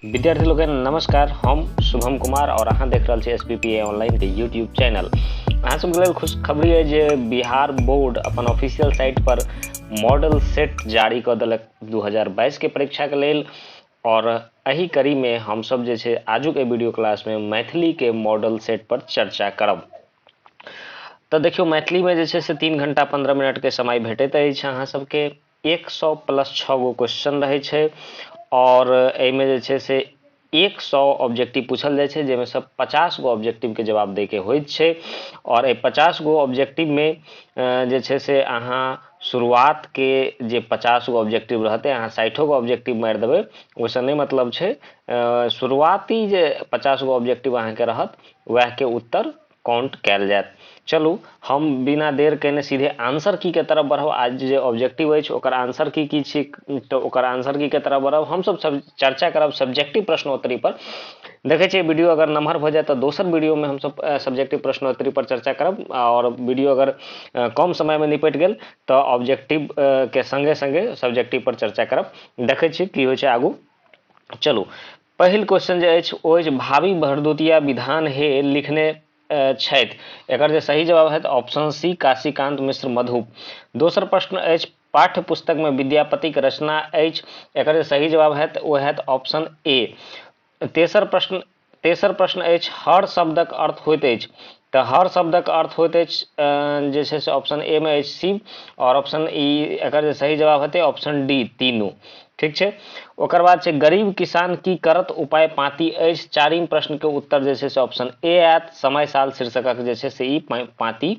विद्यार्थी लोकनि नमस्कार, हम शुभम कुमार और अहाँ देख रहल छी S B P A online के यूट्यूब चैनल। अहाँ सबके लेल खुशखबरी अइ जे बिहार बोर्ड अपन ऑफिशियल साइट पर मॉडल सेट जारी कऽ देलक 2022 के परीक्षा के लेल। और एहि कड़ी में हमसब जे छै आजुक एहि वीडियो क्लास में मैथिली के मॉडल सेट पर चर्चा करब। तऽ देखियौ, मैथिली में जे छै से 3 घंटा 15 मिनट के समय भेटैत अछि अहाँ सबके। 100 प्लस 6 गो क्वेश्चन रहै छै और एहिमे जे छै से 100 ऑब्जेक्टिव पूछल जाइ छै, जाहिमे सँ 50 गो ऑब्जेक्टिव के जवाब दै के होइत छै। और एहि 50 गो ऑब्जेक्टिव में जे छै से अहाँ शुरुआत के जे 50 गो ऑब्जेक्टिव रहतै, अहाँ 60 गो ऑब्जेक्टिव मारि देबै, ओहिसँ नहि मतलब छै। शुरुआती जे 50 गो ऑब्जेक्टिव अहाँके रहत वएह के उत्तर काउंट कयल जायत। चलू हम बिना देर केने सीधे आंसर की के तरफ बढ़ब। आज जे ऑब्जेक्टिव अछि ओकर आंसर की की छी, तऽ ओकर आंसर की के तरफ बढ़ब। हमसब सब चर्चा करब सब्जेक्टिव प्रश्नोत्तरी पर। देखै छियै वीडियो अगर नमहर भऽ जायत तऽ दोसर वीडियो में हमसब सब्जेक्टिव प्रश्नोत्तरी पर चर्चा करब, और वीडियो अगर कम समय में निपटि गेल तऽ ऑब्जेक्टिव के संगे संगे सब्जेक्टिव पर चर्चा करब। देखै छी की होइ छै आगू। चलू, पहिल क्वेश्चन जे अछि ओ अछि भावी भरदुतिया विधान हे लिखने छथि। एकर जे सही जवाब हैत ऑप्शन सी काशीकांत मिश्र मधु। दोसर प्रश्न अछि पाठ्य पुस्तक में विद्यापतिक रचना अछि। एकर जे सही जवाब हैत ओ हैत ऑप्शन ए। तेसर प्रश्न अछि हर शब्दक अर्थ होइत अछि। तऽ हर शब्दक अर्थ होइत अछि जे छै से ऑप्शन ए में अछि शिव, और ऑप्शन ई एकर जे सही जवाब हेतै ऑप्शन डी तीनू। ठीक छै। ओकर बाद छै गरीब किसान की करत उपाय पाँति अछि। चारिम प्रश्न के उत्तर जे छै से ऑप्शन ए आयत। समय साल शीर्षकक जे छै से ई पाँति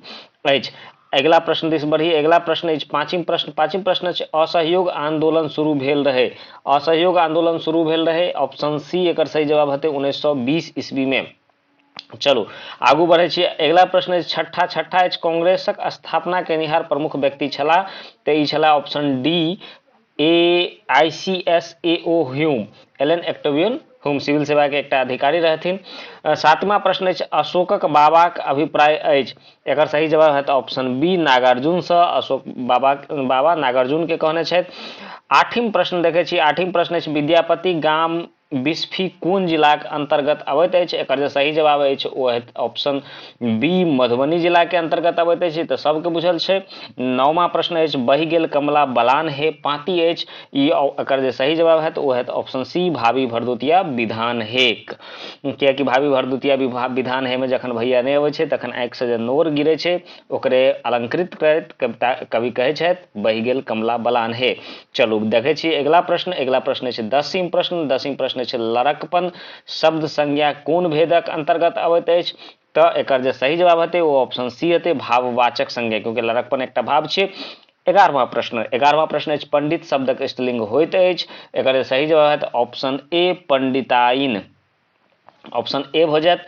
अछि। अगिला प्रश्न दिस बढ़ी। अगिला प्रश्न अछि पाँचिम प्रश्न। पाँचिम प्रश्न अछि असहयोग आंदोलन शुरू भेल रहे। असहयोग आंदोलन शुरू भेल रहे ऑप्शन सी एकर सही जवाब हेतै 1920 ईस्वी में। चलू आगू बढ़ै छी। अगिला प्रश्न अछि छठा। छठा अछि कांग्रेसक स्थापना केनिहार प्रमुख व्यक्ति छलाह। तऽ ई छलाह option D A I C S A O Hume, Allan Octavian Hume, civil सेवा के एकटा अधिकारी रहथिन। सातवां प्रश्न अछि अशोकक बाबाक अभिप्राय अछि। एकर सही जवाब हैत ऑप्शन बी नागार्जुन सँ। अशोक बाबा नागार्जुन के कहने छथि। आठिम प्रश्न देखै छी। आठिम प्रश्न अछि विद्यापति गाम बिस्फी कोन जिलाक अंतर्गत अबैत अछि। एकर जे सही जवाब अछि ओ हैत ऑप्शन बी मधुबनी जिला के अंतर्गत अबैत अछि, तऽ सबके बुझल छै। नौमा प्रश्न अछि बहि गेल कमला बलान हे पाँति अछि। ई एकर जे सही जवाब हैत ओ हैत ऑप्शन सी भावी भरदुतिया विधान हेक। कियाकि भावी भरदुतिया विधान हे में जखन भैया नहि अबै छै तखन आँखि से जे नोर गिरै छै ओकरे अलंकृत करैत कविता कवि कहै छथि बहि गेल कमला बलान हे। चलू देखै छी अगिला प्रश्न। अगिला प्रश्न अछि दसिम प्रश्न। दसिम प्रश्न अछि लड़कपन शब्द संज्ञा कोन भेदक अंतर्गत अबैत अछि। तऽ एकर जे सही जवाब हेतै ओ ऑप्शन सी हेतै भाववाचक संज्ञा, क्योंकि लड़कपन एकटा भाव छै। एगारहवां प्रश्न। एगारहवां प्रश्न अछि पंडित शब्दक स्त्रीलिंग होइत अछि। एकर जे सही जवाब हेतै ऑप्शन ए पंडिताइन, ऑप्शन ए भऽ जायत।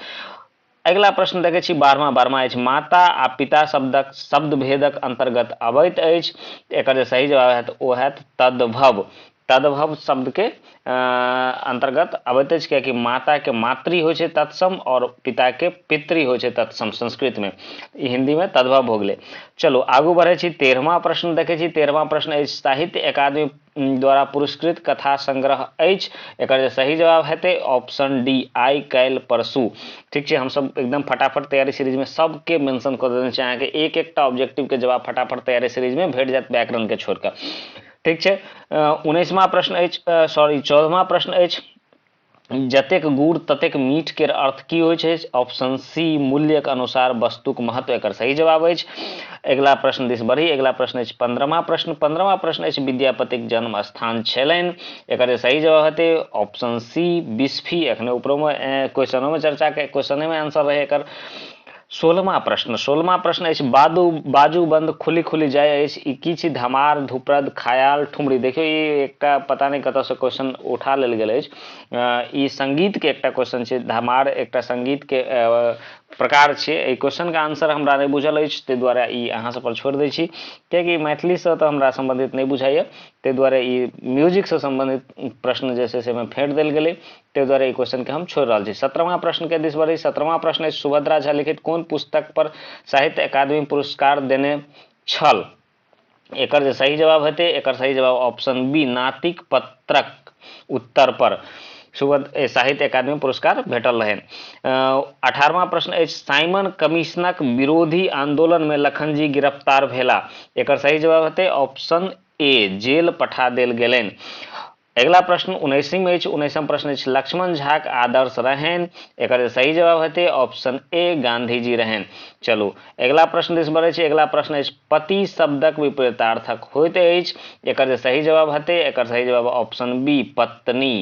अगिला प्रश्न देखै छी बारहवां। बारहवां अछि माता आ पिता शब्दक शब्द भेदक अंतर्गत अबैत अछि। एकर जे सही जवाब हैत ओ हैत तद्भव। तद्भव शब्द के अंतर्गत अबैत अछि, कियाकि माता के मातृ होइ छै तत्सम और पिता के पितृ होइ छै तत्सम संस्कृत में, ई हिंदी में तद्भव भऽ गेलै। चलू आगू बढ़ै छी। तेरहवां प्रश्न देखै छी। तेरहवां प्रश्न अछि साहित्य अकादमी द्वारा पुरस्कृत कथा संग्रह अछि। एकर जे सही जवाब हेतै ऑप्शन डी I काल्हि परसू। ठीक छै, हमसब एकदम फटाफट तैयारी सीरीज में सबके मेंशन कऽ देने छी, अहाँके एक एकटा ऑब्जेक्टिव के जवाब फटाफट तैयारी सीरीज में भेट जायत व्याकरण के छोड़ि कऽ। ठीक छै। उन्नैसमा प्रश्न अछि, सॉरी चौदहमा प्रश्न अछि जतेक गुड़ ततेक मीठ केर अर्थ की होइ छै। ऑप्शन सी मूल्यक अनुसार वस्तुक महत्व एकर सही जवाब अछि। अगिला प्रश्न दिस बढ़ी। अगिला प्रश्न अछि पंद्रहमा प्रश्न। पंद्रहमा प्रश्न अछि विद्यापतिक जन्म स्थान छलनि। एकर जे सही जवाब हेतै ऑप्शन सी बिस्फी। एखने उपरोमे क्वेश्चनोमे चर्चा के क्वेश्चनेमे आंसर रहै एकर। सोलहमा प्रश्न। सोलहमा प्रश्न अछि बाजू बंद खुलि खुलि जाय अछि। ई की छी? धमार, धुप्रद, खयाल, ठुमरी। देखियौ ई एकटा पता नहि कतऽसँ क्वेश्चन उठा लेल गेल अछि। ई संगीत के एकटा क्वेश्चन छै। धमार एकटा संगीत के प्रकार छियै। एहि क्वेश्चन के आंसर हमरा नहि बुझल अछि, ताहि दुआरे ई अहाँ सब पर छोड़ि दै छी, कियाकि मैथिलीसँ तऽ हमरा सम्बन्धित नहि बुझाइए, ताहि दुआरे ई म्यूजिकसँ सम्बन्धित प्रश्न जे छै से एहिमे फेंट देल गेलै, ताहि दुआरे ई क्वेश्चन के हम छोड़ि रहल छी। सत्रहवां प्रश्न के दिस बढ़ी। सत्रहवां प्रश्न अछि सुभद्रा झा लिखित कोन पुस्तक पर साहित्य अकादमी पुरस्कार देने छल। एकर जे सही जवाब हेतै एकर सही जवाब ऑप्शन बी नातिक पत्रक उत्तर पर। सुबोध साहित्य अकादमी पुरस्कार भेटल रहनि। 18वां प्रश्न अछि, साइमन कमीशनक विरोधी आंदोलनमे लखनजी गिरफ्तार भेला। एकर सही जवाब हेतै ऑप्शन ए, जेल पठा देल गेलनि। अगिला प्रश्न 19वीं अछि। 19म प्रश्न अछि, लक्ष्मण झाक आदर्श रहनि। एकर सही जवाब हेतै ऑप्शन ए, गांधी जी रहनि। चलू अगिला प्रश्न दिस बढ़ै छी। अगिला प्रश्न अछि, पति शब्दक विपरीतार्थक होइत अछि। एकर जे सही जवाब हेतै, एकर सही जवाब ऑप्शन बी, पत्नी।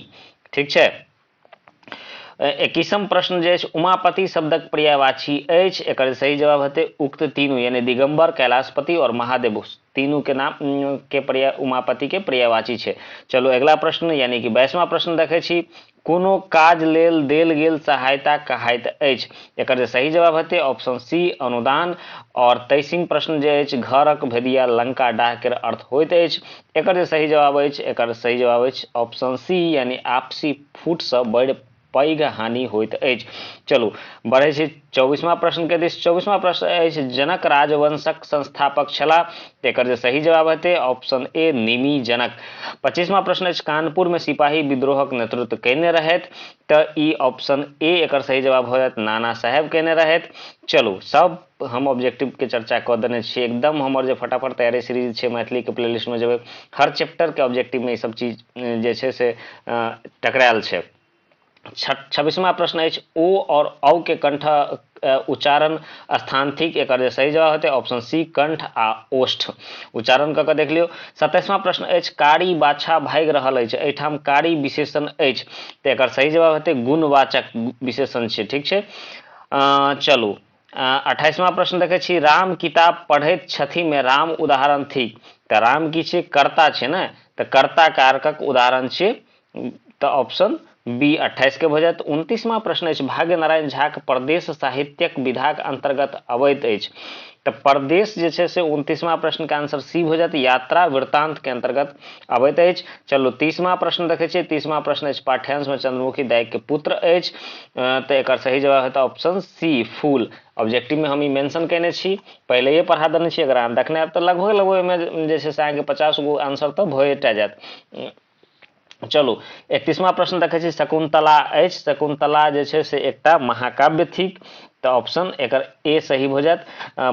ठीक छै। 21म प्रश्न जे अछि, उमापति शब्दक पर्यायवाची अछि। एकर सही जवाब हेतै उक्त तीनू, यानी दिगंबर, कैलाशपति और महादेव, तीनू के नाम के पर्याय उमापति के पर्यायवाची छै। चलू अगिला प्रश्न यानी कि 22वां प्रश्न देखै छी। कोनो काज लेल देल गेल सहायता कहाइत अछि। एकर जे सही जवाब हेतै ऑप्शन सी, अनुदान। और 23म प्रश्न जे अछि, घरक भेदिया लंका डाह के अर्थ होइत अछि। एकर जे सही जवाब अछि, एकर सही जवाब अछि ऑप्शन सी, यानी आपसी फूटसँ बड़ पैघ हानि होइत अछि। चलू बढ़ै छी 24वां प्रश्न के दिस। 24वां प्रश्न अछि, जनक राजवंशक संस्थापक छलाह। एकर जे सही जवाब हेतै ऑप्शन ए, निमि जनक। 25वां प्रश्न अछि, कानपुर में सिपाही विद्रोहक नेतृत्व कयने रहथि। तऽ ई ऑप्शन ए एकर सही जवाब हो जायत, नाना साहेब कयने रहथि। चलू सब हम ऑब्जेक्टिव के चर्चा कऽ देने छी एकदम। हमर जे फटाफट तैयारी सीरीज छै मैथिली के प्लेलिस्ट में जेबै, हर चैप्टर के ऑब्जेक्टिव में ई सब चीज जे छै से टकरायल छै। 26वां प्रश्न अछि, ओ और औ के कंठ उच्चारण स्थान थिक। एकर जे सही जवाब हेतै ऑप्शन सी, कंठ आ ओष्ठ। उच्चारण कऽ कऽ देख लियौ। 27वां प्रश्न अछि, कारी बाछा भागि रहल अछि। एहिठाम कारी विशेषण अछि, तऽ एकर सही जवाब हेतै गुणवाचक विशेषण छै। ठीक छै। चलू 28वां प्रश्न देखै छी। राम किताब पढ़ैत छथि मे राम उदाहरण थिक। तऽ राम की छै? कर्ता छै ने, तऽ कर्ता कारकक उदाहरण छै, तऽ ऑप्शन बी 28 के भऽ जायत। 29वां प्रश्न अछि, भाग्य नारायण झाक परदेश साहित्यक विधाक अन्तर्गत अबैत अछि। तऽ परदेश जे छै से 29वां प्रश्न के आंसर सी भऽ जायत, यात्रा वृत्तांत के अन्तर्गत अबैत अछि। चलू 30वां प्रश्न देखै छियै। 30वां प्रश्न अछि, पाठ्यांश में चंद्रमुखी दाई के पुत्र अछि। तऽ एकर सही जवाब हेतै ऑप्शन सी, फूल। ऑब्जेक्टिव में हम ई मेंशन कयने छी, पहिलैये पढ़ा देने छी। अगर अहाँ देखने आयब तऽ लगभग लगभग ओहिमे जे छै से अहाँके 50 गो आंसर तऽ भए टा जायत। चलू 31वां प्रश्न देखै छी। शकुन्तला अछि। शकुन्तला जे छै से एकटा महाकाव्य थिक, तऽ ऑप्शन एकर ए सही भऽ जायत।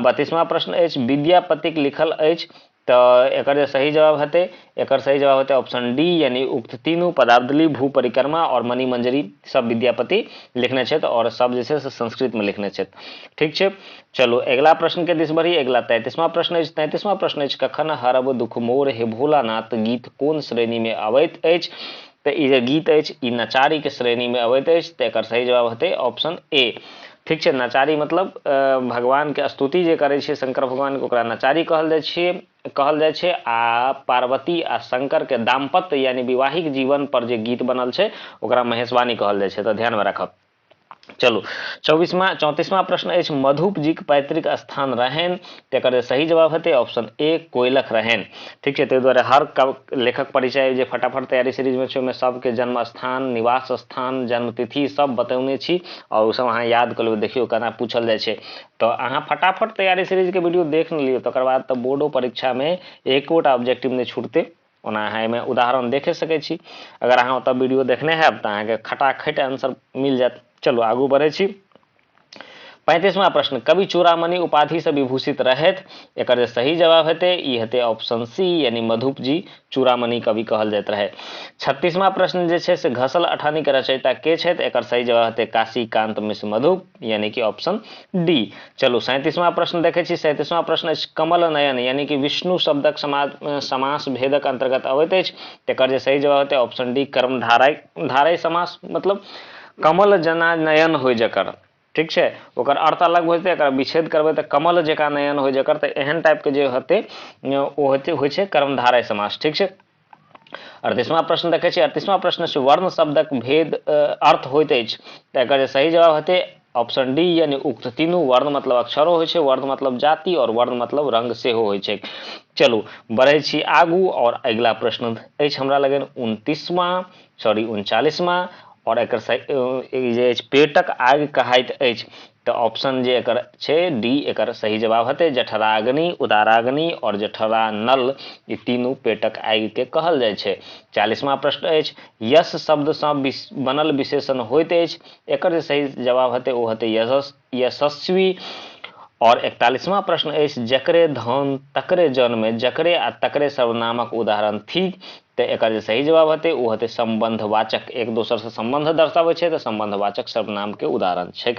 32वां प्रश्न अछि, विद्यापतिक लिखल अछि। तऽ एकर जे सही जवाब हेतै, एकर सही जवाब हेतै ऑप्शन डी, यानी उक्त तीनू, पदावली, भू परिक्रमा और मणिमंजरी सब विद्यापति लिखने छथि और सब जे छै से संस्कृत में लिखने छथि। ठीक छै। चलू अगिला प्रश्न के दिस बढ़ी। अगिला 33वां प्रश्न अछि। 33वां प्रश्न अछि, कखन हरब दुख मोर हे भोलानाथ गीत कोन श्रेणी में अबैत अछि? तऽ ई जे गीत अछि ई नचारी के श्रेणी में अबैत अछि, तऽ एकर सही जवाब हेतै ऑप्शन ए। ठीक छै। नचारी मतलब भगवान के स्तुति जे करै छै शंकर भगवान के, ओकरा नचारी कहल जाइ छै, कहल जाइ छै। आ पार्वती आ शंकर के दाम्पत्य यानी वैवाहिक जीवन पर जे गीत बनल छै ओकरा महेशवाणी कहल जाइ छै, तऽ ध्यान में राखब। चलू 34वां प्रश्न अछि, मधुप जीक पैतृक स्थान रहनि। तकर सही जवाब हेतै ऑप्शन ए, कोयलख रहनि। ठीक छै। ताहि दुआरे हर लेखक परिचय जे फटाफट तैयारी सीरीजमे छै ओहिमे सबके जन्म स्थान, निवास स्थान, जन्मतिथि सब बतौने छी और ओ सब अहाँ याद कऽ लेबै। देखियौ केना पूछल जाइ छै। तऽ अहाँ फटाफट तैयारी सीरीजके वीडियो देख ने लियौ, तकर बाद तऽ बोर्डो परीक्षामे एकोटा ऑब्जेक्टिव नहि छूटतै। ओना अहाँ एहिमे उदाहरण देखे सकै छी, अगर अहाँ ओतऽ वीडियो देखने हैब तऽ अहाँके खटाखट आंसर मिल जायत। चलू आगू बढ़ै छी। 35वां प्रश्न, कवि चूड़ामणि उपाधि से विभूषित रहथि। एकर जे सही जवाब हेतै ई हेतै ऑप्शन सी, यानी मधुप जी चूड़ामणि कवि कहल जाइत रहै। 36वां प्रश्न जे छै से घसल अठन्नी के रचयिता के छथि? एकर सही जवाब हेतै काशीकांत मिश्र मधुप, यानी कि ऑप्शन डी। चलू 37वां प्रश्न देखै छी। 37वां प्रश्न अछि, कमल नयन यानी कि विष्णु शब्दक समास भेदक अंतर्गत अबैत अछि। एकर जे सही जवाब हेतै ऑप्शन डी, कर्मधारय धारय समास, मतलब कमल जना नयन होइ जकर। ठीक छै। ओकर अर्थ अलग भऽ जेतै, एकर विच्छेद करबै तऽ कमल जकाँ नयन होइ जकर, तऽ एहन टाइपके जे हेतै ओ हेतै होइ छै कर्मधारय समास। ठीक छै। 38वां प्रश्न देखै छी। 38वां प्रश्न छै, वर्ण शब्दक भेद अर्थ होइत अछि। तऽ एकर जे सही जवाब हेतै ऑप्शन डी, यानी उक्त तीनू। वर्ण मतलब अक्षरो होइ छै, वर्ण मतलब जाति और वर्ण मतलब रंग सेहो होइ छै। चलू बढ़ै छी आगू और अगिला प्रश्न अछि हमरा लगन 39वां, सॉरी 39वां। आओर एकर जे अछि पेटक आगि कहाइत अछि। तऽ ऑप्शन जे एकर छै डी एकर सही जवाब हेतै। जठराग्नि, उदाराग्नि आओर जठरानल ई तीनू पेटक आगिके कहल जाइ छै। 40वां प्रश्न अछि, यश शब्दसँ बनल विशेषण होइत अछि। एकर जे सही जवाब हेतै ओ हेतै यशस्वी। आओर 41वां प्रश्न अछि, जकरे धन तकरे जनमे जकरे आ तकरे सर्वनामक उदाहरण थिक। तऽ एकर जे सही जवाब हेतै ओ हेतै सम्बन्धवाचक। एक दोसरसँ सम्बन्ध दर्शाबै छै तऽ सम्बन्धवाचक सर्वनामके उदाहरण छै।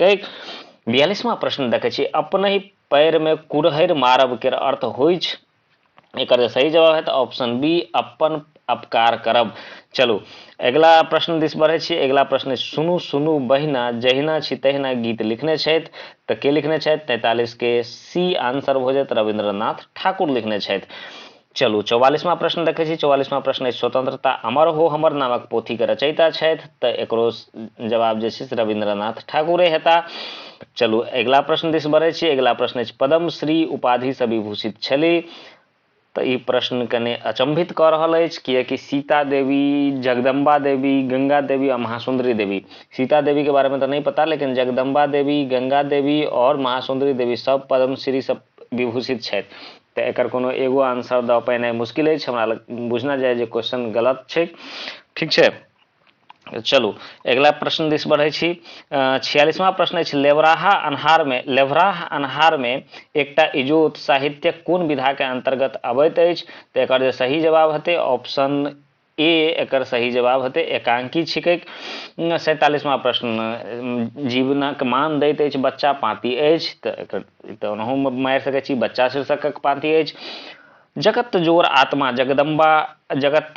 42वां प्रश्न देखै छी, अपनहि पैरमे कुरहरि मारब केर अर्थ होइछ। एकर जे सही जवाब हेतै ऑप्शन बी, अपन अपकार करब। चलू अगिला प्रश्न दिस बढ़ै छी। अगिला प्रश्न, सुनू सुनू बहिना जहिना छी तहिना गीत लिखने छथि। तऽ के लिखने छथि? 43 के सी आंसर भऽ जायत, रविन्द्रनाथ ठाकुर लिखने छथि। चलू 44वां प्रश्न देखै छी। 44वां प्रश्न अछि, स्वतंत्रता अमर हो हमर नामक पोथीके रचयिता छथि। तऽ एकरो जवाब जे छै से रविन्द्रनाथ ठाकुरे हेता। चलू अगिला प्रश्न दिस बढ़ै छी। अगिला प्रश्न अछि, पद्मश्री उपाधिसँ विभूषित छली। तऽ ई प्रश्न कने अचंभित कऽ रहल अछि, किएकि सीता देवी, जगदम्बा देवी, गंगा देवी आ महासुंदरी देवी, सीता देवी के बारेमे तऽ नहि पता, लेकिन जगदम्बा देवी, गंगा देवी आओर महासुंदरी देवी सब पद्मश्री सब विभूषित छथि। तऽ एकर कोनो एगो आंसर दऽ पेनाइ मुश्किल अछि। हमरा लग बुझना जाय जे क्वेश्चन गलत छै। ठीक छै, चलू अगिला प्रश्न दिस बढ़ै छी। 46वां प्रश्न अछि, लेवराहा अन्हारमे लेभराह अन्हारमे एकटा इजोत साहित्यक कोन विधाके अन्तर्गत अबैत अछि? तऽ एकर जे सही जवाब हेतै ऑप्शन ए, एकर सही जवाब हेतै एकांकी छिकै। 47वां प्रश्न, जीवनक मान दैत अछि बच्चा पाँति अछि। तऽ एकर तऽ ओनाहु मारि सकै छी, बच्चा शीर्षकक पाँति अछि। जगत जोर आत्मा जगदम्बा जगत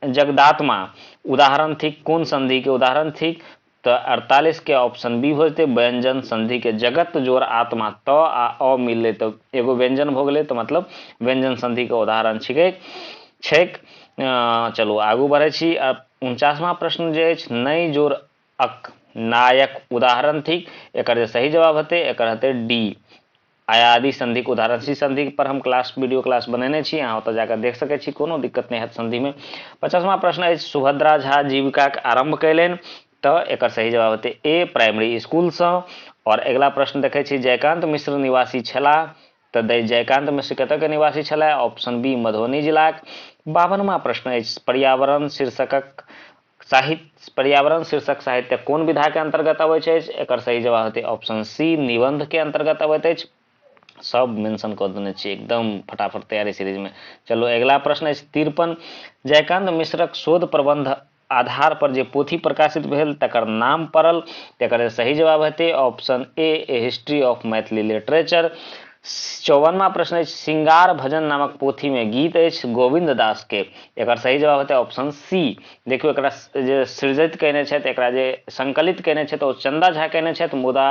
जगदात्मा उदाहरण थिक, कोन संधि के उदाहरण थिक? तऽ 48 के ऑप्शन बी हो जेतै, व्यंजन संधि के। जगत जोर आत्मा, त आ अ मिललै तऽ एगो व्यंजन भऽ गेलै, तऽ मतलब व्यंजन संधि के उदाहरण छिकै छैक। चलू आगू बढ़ै छी। 49वां प्रश्न जे अछि, नहि जोर अक नायक उदाहरण थिक। एकर जे सही जवाब हेतै एकर हेतै डी, आयादि संधिक उदाहरण। सी संधि पर हम क्लास वीडियो क्लास बनेने छी, अहाँ ओतऽ जाकऽ देख सकै छी, कोनो दिक्कत नहि हैत संधिमे। 50वां प्रश्न अछि, सुभद्रा झा जीविकाक आरम्भ कयलनि। तऽ एकर सही जवाब हेतै ए, प्राइमरी स्कूलसँ। आओर अगिला प्रश्न देखै छी, जयकान्त मिश्र निवासी छलाह। तऽ जयकान्त मिश्र कतऽके निवासी छलाह? ऑप्शन बी, मधुबनी जिलाक। 52वां प्रश्न अछि, पर्यावरण शीर्षकक साहित्य पर्यावरण शीर्षक साहित्य कोन विधाके अन्तर्गत अबैत अछि? एकर सही जवाब हेतै ऑप्शन सी, निबंधके अन्तर्गत अबैत अछि। सब मेंशन कऽ देने छी एकदम फटाफट तैयारी सीरीजमे। चलू अगिला प्रश्न अछि 53, जयकान्त मिश्रक शोध प्रबंध आधार पर जे पोथी प्रकाशित भेल तकर नाम पड़ल। तकर सही जवाब हेतै option A, a history of Maithili literature. 54वां प्रश्न अछि, श्रृंगार भजन नामक पोथीमे गीत अछि गोविन्द दास के। एकर सही जवाब हेतै ऑप्शन सी। देखियौ एकरा जे सृजित कयने छथि, एकरा जे संकलित कयने छथि ओ चंदा झा कयने छथि, मुदा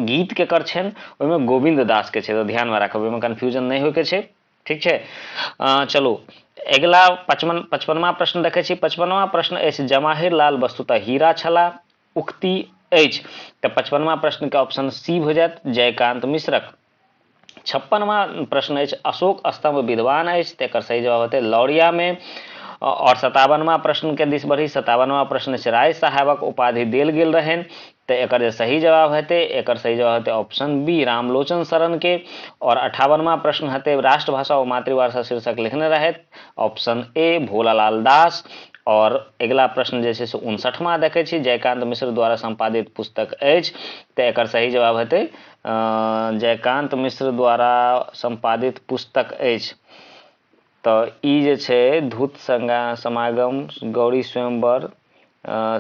गीत केकर छनि ओहिमे गोविन्द दास के छै, तऽ ध्यानमे राखब, ओहिमे कन्फ्यूजन नहि होइके छै। ठीक छै, चलू अगिला 55वां प्रश्न देखै छी। 55वां प्रश्न अछि, जवाहिर लाल वस्तुतः हीरा छलाह उक्ति अछि। तऽ 55वां प्रश्नके ऑप्शन सी भऽ जायत, जयकान्त मिश्रक। 56वां प्रश्न अछि, अशोक स्तंभ विद्वान अछि। तऽ एकर सही जवाब हेतै लौरियामे। आओर 57वां प्रश्नके दिस बढ़ी। 57वां प्रश्न अछि, राय साहेबक उपाधि देल गेल रहनि। तऽ एकर जे सही जवाब हेतै एकर सही जवाब हेतै ऑप्शन बी, रामलोचन शरण के। आओर 58वां प्रश्न हेतै, राष्ट्रभाषा ओ मातृभाषा शीर्षक लिखने रहथि, ऑप्शन ए, भोलालाल दास। आओर अगिला प्रश्न जे छै से 59वां देखै छी, जयकान्त मिश्र द्वारा सम्पादित पुस्तक अछि। तऽ एकर सही जवाब हेतै जयकान्त मिश्र द्वारा सम्पादित पुस्तक अछि। तऽ ई जे छै धूत समागम, गौरी स्वयंवर,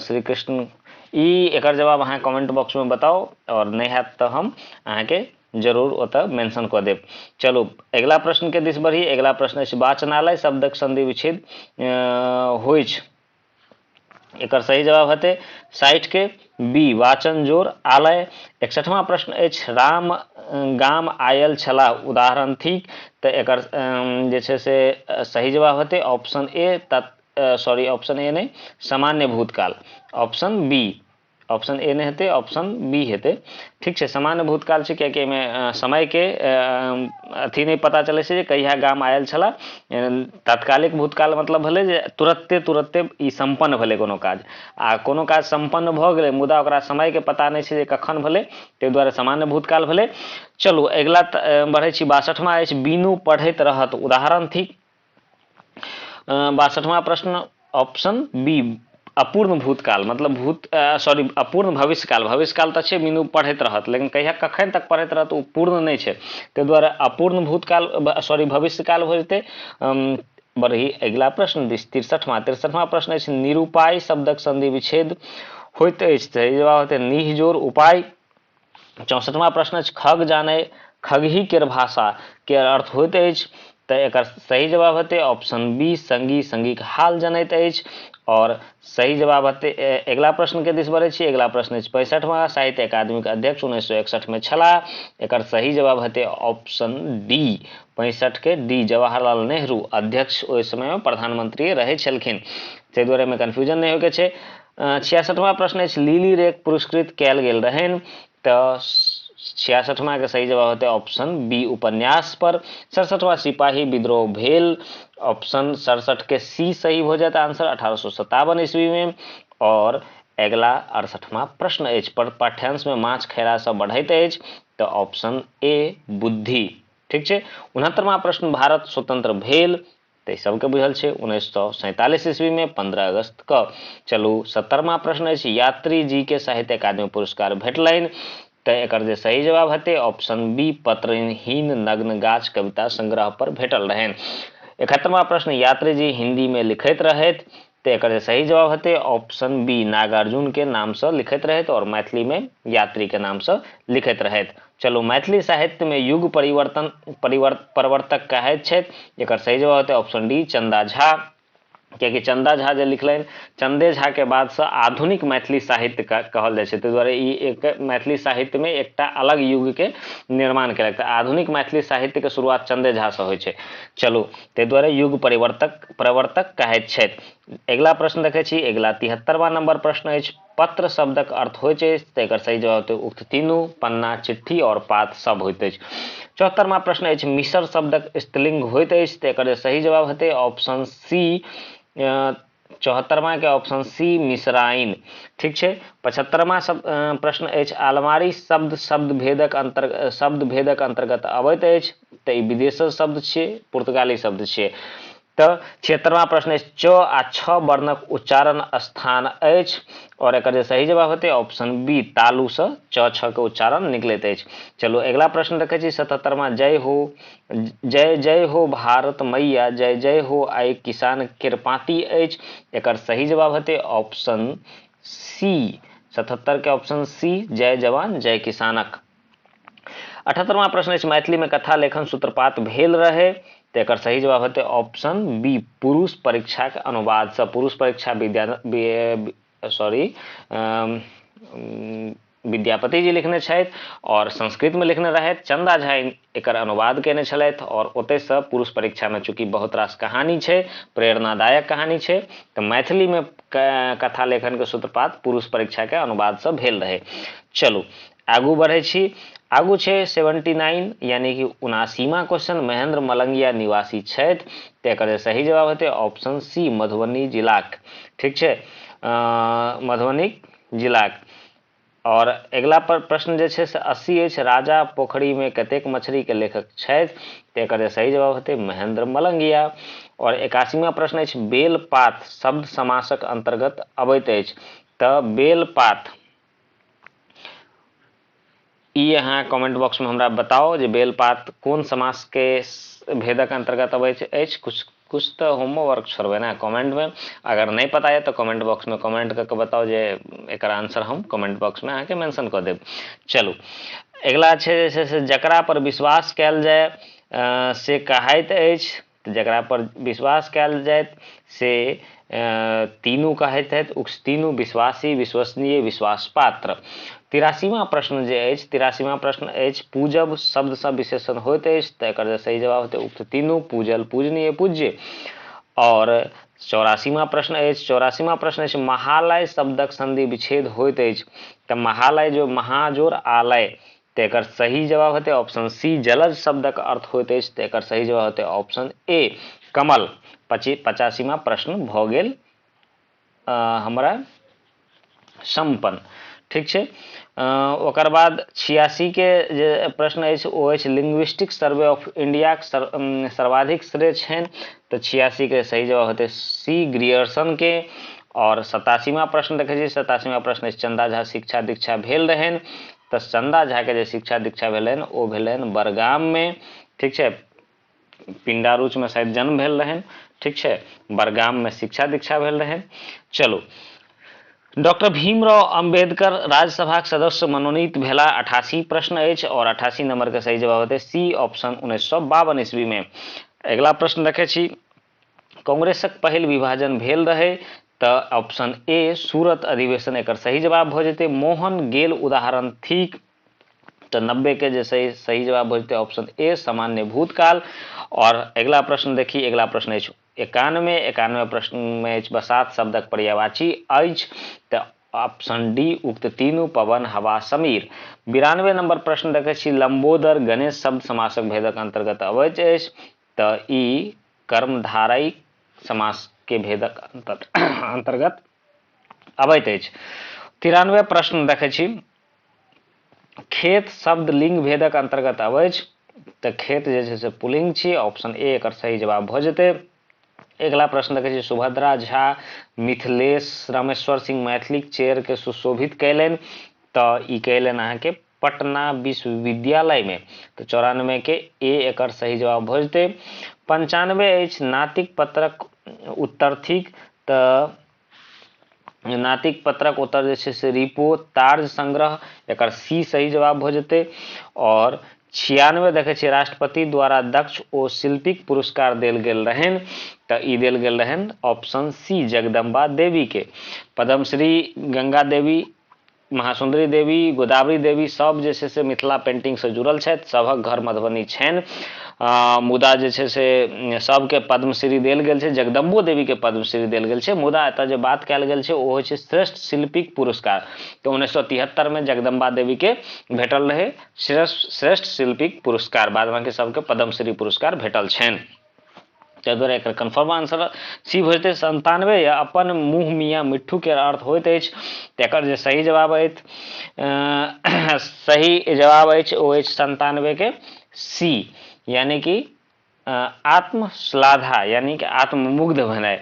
श्री कृष्ण, ई एकर जवाब अहाँ कमेंट बॉक्समे बताउ, आओर नहि हैत तऽ हम अहाँके जरूर ओतऽ मेंशन कऽ देब। चलू अगिला प्रश्नके दिस बढ़ी। अगिला प्रश्न अछि, वाचनालय शब्दक संधि विच्छेद होइछ। एकर सही जवाब हेतै 60 के बी, वाचन जोर आलय। 61वां प्रश्न अछि, राम गाम आयल छलाह उदाहरण थिक। तऽ एकर जे छै से सही जवाब हेतै option A, sorry option A नहि, सामान्य भूतकाल, ऑप्शन बी। ऑप्शन ए नहि हेतै, ऑप्शन बी हेतै। ठीक छै, सामान्य भूतकाल छै, कियाकि एहिमे समयके अथी नहि पता चलै छै जे कहिया गाम आयल छलाह। तात्कालिक भूतकाल मतलब भेलै जे तुरत्ते तुरत्ते ई सम्पन्न भेलै कोनो काज, आ कोनो काज सम्पन्न भऽ गेलै मुदा ओकरा समयके पता नहि छै जे कखन भेलै, ताहि दुआरे सामान्य भूतकाल भेलै। चलू अगिला बढ़ै छी, 62वां अछि बिनु पढ़ैत रहत, उदाहरण थिक। 62वां प्रश्न ऑप्शन बी, अपूर्ण भूतकाल, मतलब भूत सॉरी अपूर्ण भविष्यकाल। भविष्यकाल तऽ छै बिनु पढ़ैत रहत, लेकिन कहिया कखन तक पढ़ैत रहत ओ पूर्ण नहि छै, ताहि दुआरे अपूर्ण भूतकाल सॉरी भविष्यकाल भऽ जेतै। बढ़ी अगिला प्रश्न दिस, 63वां। 63वां प्रश्न अछि निरुपाय शब्दक संधि विच्छेद होइत अछि, सही जवाब हेतै निह जोड़ उपाय। 64वां प्रश्न अछि खग जानै खगही केर भाषा के अर्थ होइत अछि, तऽ एकर सही जवाब हेतै ऑप्शन बी, संगी संगीक हाल जनैत अछि। और सही जवाब हेतै। अगिला प्रश्न के दिस बढ़ै छी। अगिला प्रश्न अछि 65वां, साहित्य अकादमीक अध्यक्ष 1961 मे छलाह, एकर सही जवाब हेतै ऑप्शन डी, 65 के डी, जवाहरलाल नेहरू अध्यक्ष ओहि समय मे प्रधानमंत्री रहै छलखिन, ताहि दुआरे एहिमे कन्फ्यूजन नहि होइके छै। 66वां प्रश्न अछि लिली रेक पुरस्कृत कयल गेल रहनि, तऽ 66वां के सही जवाब हेतै ऑप्शन बी, उपन्यास पर। 67वां सिपाही विद्रोह भेल, ऑप्शन 67 के सी सही भऽ जायत आंसर, 1857 ईस्वी में। और अगिला 68वां प्रश्न अछि पाठ्यांश में माछ खयलासँ बढ़ैत अछि, तऽ ऑप्शन ए बुद्धि। ठीक छै, 69वां प्रश्न भारत स्वतंत्र भेल, तऽ सबके बुझल छै 1947 ईस्वी में 15 अगस्त क। चलू 70वां प्रश्न अछि यात्री जी के साहित्य अकादमी पुरस्कार भेटलनि, तऽ एकर जे सही जवाब हेतै ऑप्शन बी, पत्रहीन नग्न गाछ कविता संग्रह पर भेटल रहनि। 71वां प्रश्न यात्री जी हिंदी में लिखैत रहथि, तऽ एकर जे सही जवाब हेतै ऑप्शन बी, नागार्जुन के नामसँ लिखैत रहथि और मैथिली में यात्री के नामसँ लिखैत रहथि। चलू मैथिली साहित्य में युग परिवर्तन प्रवर्तक कहैत छथि, एकर सही जवाब हेतै ऑप्शन डी, चंदा झा, कियाकि चंदा झा जे लिखलनि चंदे झा के बादसँ आधुनिक मैथिली साहित्य कहल जाइ छै, ताहि दुआरे ई एक मैथिली साहित्यमे एकटा अलग युगके निर्माण केलक। तऽ आधुनिक मैथिली साहित्यके शुरुआत चंदे झासँ होइ छै। चलू ताहि दुआरे युग परिवर्तक प्रवर्तक कहैत छथि। अगिला प्रश्न देखै छी, अगिला 73वां नंबर प्रश्न अछि पत्र शब्दक अर्थ होइत अछि, तऽ एकर सही जवाब हेतै उक्त तीनू, पन्ना, चिट्ठी और पात सब होइत अछि। 74वां प्रश्न अछि मिसर शब्दक स्त्रीलिंग होइत अछि, तऽ एकर सही जवाब हेतै ऑप्शन सी, 74वां के ऑप्शन सी मिश्राइन। ठीक छै, 75वां सब प्रश्न अछि अलमारी शब्द शब्द भेदक शब्द भेदक अंतर्गत अबैत अछि, तऽ ई विदेशी शब्द छियै, पुर्तगाली शब्द छियै। तऽ 76वां प्रश्न अछि च आ छ वर्णक उच्चारण स्थान अछि, और एकर जे सही जवाब हेतै ऑप्शन बी, तालुसँ च छ के उच्चारण निकलैत अछि। चलू अगिला प्रश्न देखै छी 77वां, जय हो जय जय हो भारत मैया जय जय हो आई किसान केर पाँति अछि, एकर सही जवाब हेतै ऑप्शन सी, 77 के ऑप्शन सी, जय जवान जय किसानक। 78वां प्रश्न अछि मैथिली में कथा लेखन सूत्रपात भेल रहे, तऽ एकर सही जवाब हेतै ऑप्शन बी, पुरुष परीक्षाक अनुवादसँ। पुरुष परीक्षा विद्यापति जी लिखने छथि और संस्कृत में लिखने रहथि, चंदा झा एकर अनुवाद केने छलथि और ओतयसँ पुरुष परीक्षा में चूँकि बहुत रास कहानी छै, प्रेरणादायक कहानी छै, तऽ मैथिली में कथा लेखन के सूत्रपात पुरुष परीक्षा के अनुवादसँ भेल रहै। चलू आगू बढ़ै छी, आगू छै 79 यानी कि 79वां क्वेश्चन, महेंद्र मलंगिया निवासी छथि, तऽ एकर सही जवाब हेतै ऑप्शन सी, मधुबनी जिलाक। ठीक छै, मधुबनी जिलाक। और अगिला पर प्रश्न जे छै से 80 अछि, राजा पोखरि में कतेक मछली के लेखक छथि, तऽ एकर सही जवाब हेतै महेंद्र मलंगिया। और 81वां प्रश्न अछि बेलपात शब्द समासक अंतर्गत अबैत अछि, तऽ बेलपात ई अहाँ कमेंट बॉक्स में हमरा बताओ जे बेलपात कोन समास के भेदक अंतर्गत अबैत अछि। कुछ कुछ तऽ होमवर्क छोड़बै ने कमेंट में, अगर नहीं पता है तो कमेंट बॉक्स में कमेंट करके बताओ जे एकर आंसर हम कमेंट बॉक्स में अहाँके मेंशन कऽ देब। चलू अगिला छै जे छै से जकरा पर विश्वास कयल जाय से कहाइत अछि, तऽ जकरा पर विश्वास कयल जायत से तीनू कहैत छथि, उक्त तीनू विश्वासी, विश्वसनीय, विश्वासपात्र। 83वां प्रश्न जे अछि, 83वां प्रश्न अछि पूजब शब्दसँ विशेषण होइत अछि, तऽ एकर जे सही जवाब हेतै उक्त तीनू, पूजल, पूजनीय, पूज्य। और चौरासीमा प्रश्न अछि। चौरासीमा प्रश्न अछि, महालय शब्दक संधि विच्छेद होइत अछि। तऽ महालय जो महाजोर आलय, तऽ एकर सही जवाब हेतै ऑप्शन सी। जलज शब्दक अर्थ होइत अछि, तऽ एकर सही जवाब हेतै ऑप्शन ए कमल। 85मा प्रश्न भऽ गेल हमरा सम्पन्न। ठीक छै, ओकर बाद 86 के जे प्रश्न अछि ओ अछि लिंग्विस्टिक सर्वे ऑफ इंडियाक सर्वाधिक श्रेय छनि। तऽ 86 के सही जवाब हेतै सी ग्रियर्सन के। आओर 87मा प्रश्न देखै छी। 87मा प्रश्न अछि, चंदा झा शिक्षा दीक्षा भेल रहनि। तऽ चंदा झा के जे शिक्षा दीक्षा भेलनि ओ भेलनि बरगाममे। ठीक छै, पिंडारूचमे शायद जन्म भेल रहनि। ठीक छै, बरगाममे शिक्षा दीक्षा भेल रहनि। चलू, डॉक्टर भीमराव अंबेडकर राज्यसभाक सदस्य मनोनीत भेला, 88 प्रश्न अछि और 88 नंबर के सही जवाब हेतै सी ऑप्शन 1952 ईस्वी में। अगिला प्रश्न देखै छी, कांग्रेसक पहिल विभाजन भेल रहै। तऽ ऑप्शन ए सूरत अधिवेशन एकर सही जवाब भऽ जेतै। मोहन गेल उदाहरण थिक। तऽ 90 के जे सही सही जवाब भऽ जेतै ऑप्शन ए सामान्य भूतकाल। और अगिला प्रश्न देखी। अगिला प्रश्न अछि 91। 91 प्रश्नमे अछि, बसात शब्दक पर्यायवाची अछि। तऽ ऑप्शन डी उक्त तीनू, पवन, हवा, समीर। 92 नंबर प्रश्न देखै छी, लंबोदर गणेश शब्द समासक भेदक अंतर्गत अबैत अछि। तऽ ई कर्मधारय समास के भेदक अंतर्गत अबैत अछि। 93 प्रश्न देखै छी, खेत शब्द लिंग भेदक अंतर्गत अबै। तऽ खेत जे छै से पुलिंग छी, ऑप्शन ए एकर सही जवाब भऽ जेतै। अगिला प्रश्न देखै छी, सुभद्रा झा, मिथिलेश रामेश्वर सिंह मैथिलीक चेयर के सुशोभित कयलनि। तऽ ई कयलनि अहाँके पटना विश्वविद्यालयमे। तऽ 94 के ए एकर सही जवाब भऽ जेतै। 95 अछि, नातिक पत्रक उत्तर थिक। तऽ नातिक पत्रक उत्तर जे छै से रिपो तार्ज संग्रह, एकर सी सही जवाब भऽ जेतै। और 96 देखै छियै, राष्ट्रपति द्वारा दक्ष ओ शिल्पीक पुरस्कार देल गेल रहनि। तऽ ई देल गेल रहनि ऑप्शन सी जगदम्बा देवी के। पद्मश्री गंगा देवी, महासुन्दरी देवी, गोदावरी देवी सब जे छै से मिथिला पेंटिंगसँ जुड़ल छथि, सभक घर मधुबनी छनि। मुदा जे छै से सबके पद्मश्री देल गेल छै, जगदम्बो देवीके पद्मश्री देल गेल छै, मुदा एतऽ जे बात कयल गेल छै ओ होइ छै श्रेष्ठ शिल्पीक पुरस्कार। तऽ 1973मे जगदम्बा देवीके भेटल रहै श्रेष्ठ शिल्पीक पुरस्कार, बाद बाकी सबके पद्मश्री पुरस्कार भेटल छनि। ताहि दुआरे एकर कन्फर्म आंसर सी भऽ जेतै। 97 या अपन मुँह मियाँ मिट्ठू के अर्थ होइत अछि। तऽ एकर जे सही जवाब अछि, सही जवाब अछि ओ अछि 97 के सी, यानी कि आत्मश्लाघा, यानी कि आत्ममुग्ध भेनाइ।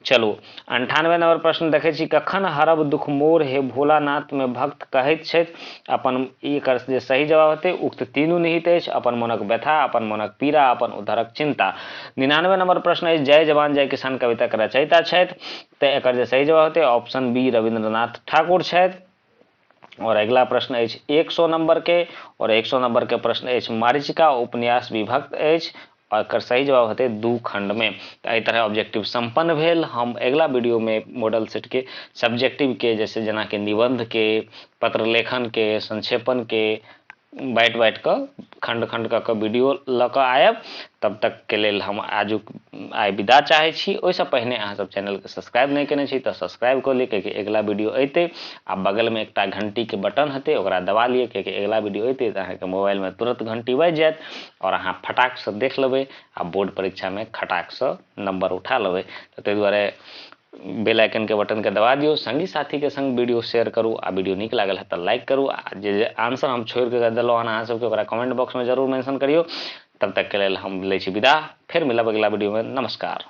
चलू, 98 नंबर प्रश्न देखै छी, कखन हरब दुख मोर हे भोलानाथ मे भक्त कहैत छथि अपन। एकर जे सही जवाब हेतै उक्त तीनू निहित अछि, अपन मोनक व्यथा, अपन मोनक पीड़ा, अपन उद्धरक चिंता। 99 नंबर प्रश्न अछि, जय जवान जय किसान कविता के रचयिता छथि। तऽ एकर जे सही जवाब हेतै ऑप्शन बी रविन्द्रनाथ ठाकुर छथि। और अगिला प्रश्न अछि 100 नंबर के, और 100 नंबर के प्रश्न अछि, मारीचिका उपन्यास विभक्त अछि। और एकर सही जवाब हेतै 2 खंड में। तऽ एहि तरह ऑब्जेक्टिव संपन्न भेल। हम अगिला वीडियो में मॉडल सेट के सब्जेक्टिव के जैसे जेनाकि निबंध के, पत्र लेखन के, संक्षेपण के बाँटि बाँटि कऽ खंड खंड कऽ कऽ वीडियो लऽ कऽ आयब। तब तक के लेल हम आजुक आइ विदा चाहै छी। ओहिसँ पहिने अहाँ सब चैनलके सब्सक्राइब नहि केने छी तऽ सब्सक्राइब कऽ लिअ, कियाकि अगिला वीडियो अयतै आ बगलमे एकटा घंटीके बटन हेतै ओकरा दबा लिअ, कियाकि अगिला वीडियो अयतै तऽ अहाँके मोबाइलमे तुरंत घंटी बाजि जायत आओर अहाँ फटाकसँ देख लेबै आ बोर्ड परीक्षामे खटाकसँ नंबर उठा लेबै। तऽ ताहि दुआरे बेल आइकन के बटन के दबा दियौ, संगी साथी के संग वीडियो शेयर करू आ वीडियो नीक लागल है तऽ लाइक करू आ जे जे आंसर हम छोड़ि कऽ देलहुँ हन अहाँ सबके ओकरा कमेंट बॉक्स में जरूर मेंशन करियौ। तब तक के लेल हम लै छी विदा, फेर मिलब अगिला वीडियो में। नमस्कार।